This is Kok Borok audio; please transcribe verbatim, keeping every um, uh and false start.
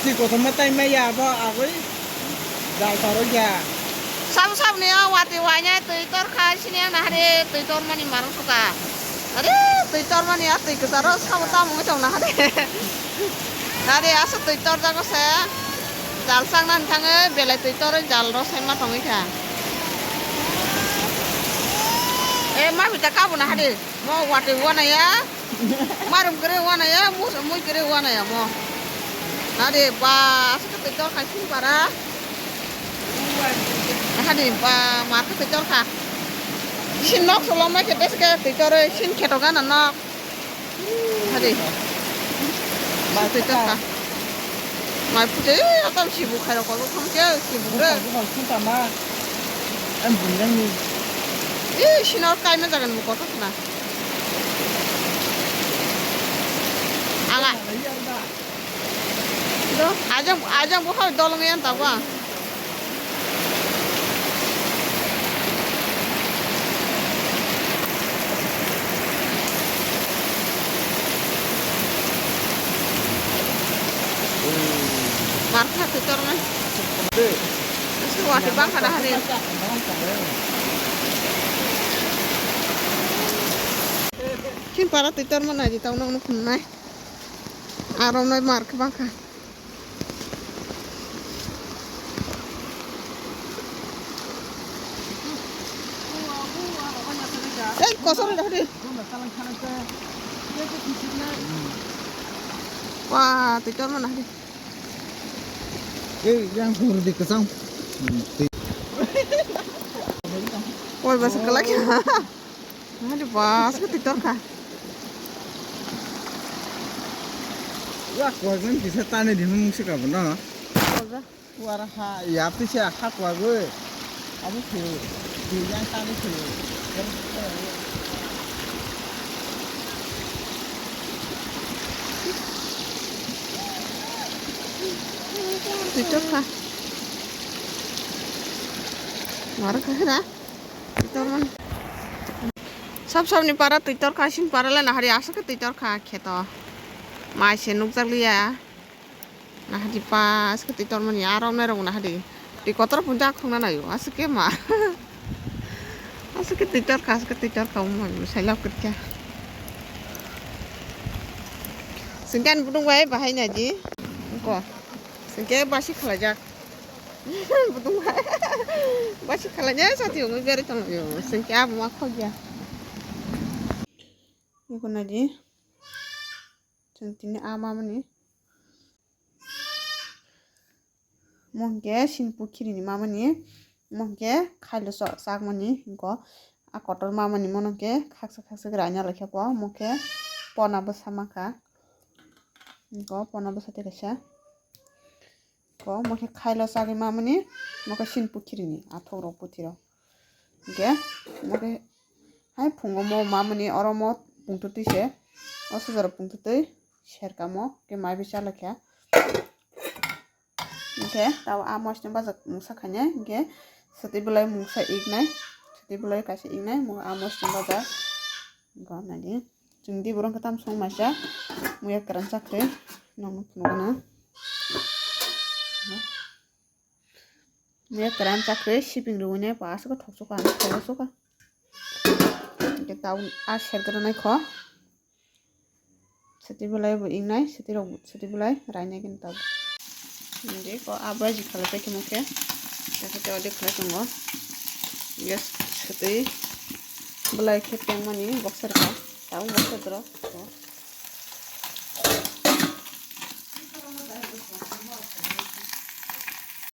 Twi kotorma tai maya abo agwi jal torok ya. Sabo saboni o watwi wainai twi torkha, sini ang nahari twi tormani marang suka. Are twi tormani a twi kwcharo sabo tamo wngwi tong nahari. Nahari asa twi torjago se. Jal sangnani thangwi belai twi torwi jal rw saima tongwi kha. E ma bita kabo nahari. Mo watwi wanaya. Marum kere wanaya, mus-, mui kere wanaya mo. Nade ba, aswk twi torkha sini para. Nahadi ba, mar khe twi torkha. Sini nok solo mai khe deske twi torwi, sini kheto gana nok. Hadi. Ba twi torkha. Mai pute, atam sibu khairok kolok thang khe, sibu re. Bukal, bukal, sini tama. Em, bunjang ni. Ih, sini kaima jagan mu kotor khna. Ala. Ajang, ajang bo hai dolong yan ta ba. Markha twi tornai. Ese wati bangkha da hari. Kin para twi torma nai di tau nang nukun nai. Aro nai markha bangkha. Ei, kosong dah di. Wah, twi torma nai di. Ei, yang hur di kesang. Koi basa kelak ya. Hari bas ke twi torkha. Wah, koi kan bisa tane di mung sih kapan na? Koi ba? Wara ha, ya, tu siya ha kwa goi. Abu tu, tu yang tadi tu. Twi torkha. Mar kha na? Twi torman. Sab sabni para twi torkha, sin para le nahari aswk twi torkha kheto. Mai se nukjak liya. Nahadi pas khe twi tormani aro nairok nahadi. Twi kotor pun jak thongna naio. Aswk khe ma. Aswk khe twi torkha, aswk khe twi torkha, omo sai lab kwrwikha. Sengkhe ani budung bai bahai naidi. Ko. Sengkhe basi khwlaijak. Budung bai. Basi khwlainai sati wngwi berai tonglaio. Sengkhe abo ma khokya. Iko naidi. Chwng tini a mamani. Mo hwnkhe sini pukhirini mamani, mo hwnkhe khailo so-, chakmani, hinko a kotor mamani mono hwnkhe khaksa khaksa khe raina laikha po, mo khe pona bwsa mankha, hinko pona bwsa tei kaisa, ko mo khe khailo chagwi mamani, mo khe sini pukhirini athok rok puthi rok, hwnkhe mo khe hai phungo mo mamani oro mo pungtwtwi se, o sujaro pungtwtwi. Serkamo khe mai bai chalakha. Hwnkhe tabo a mosni bwsajak mungsa khainai, hwnkhe swtwi bwlai mungsa iknai, swtwi bwlai kaisa iknai, mo a mosni bwsajak. Hwnkhe naidi, chwng di borok hwnkhe tamo song maisa, muya kwran chakhwi nongno phunukgwno. Muya kwran chakhwi siping rwui nai, ba aswk thok chukha, thok chukha. Hwnkhe tabo a sergra nai kho. Swtwi bwlai bo iknai, swtwi rok, swtwi bwlai rainai khe tabuk. Hwnkhe ko a baji khalai paikhe mo khe, tei khe tei ode khlai tongo. Gas swtwi bwlai khe tengmani boxer ka, tabuk boxer dorok.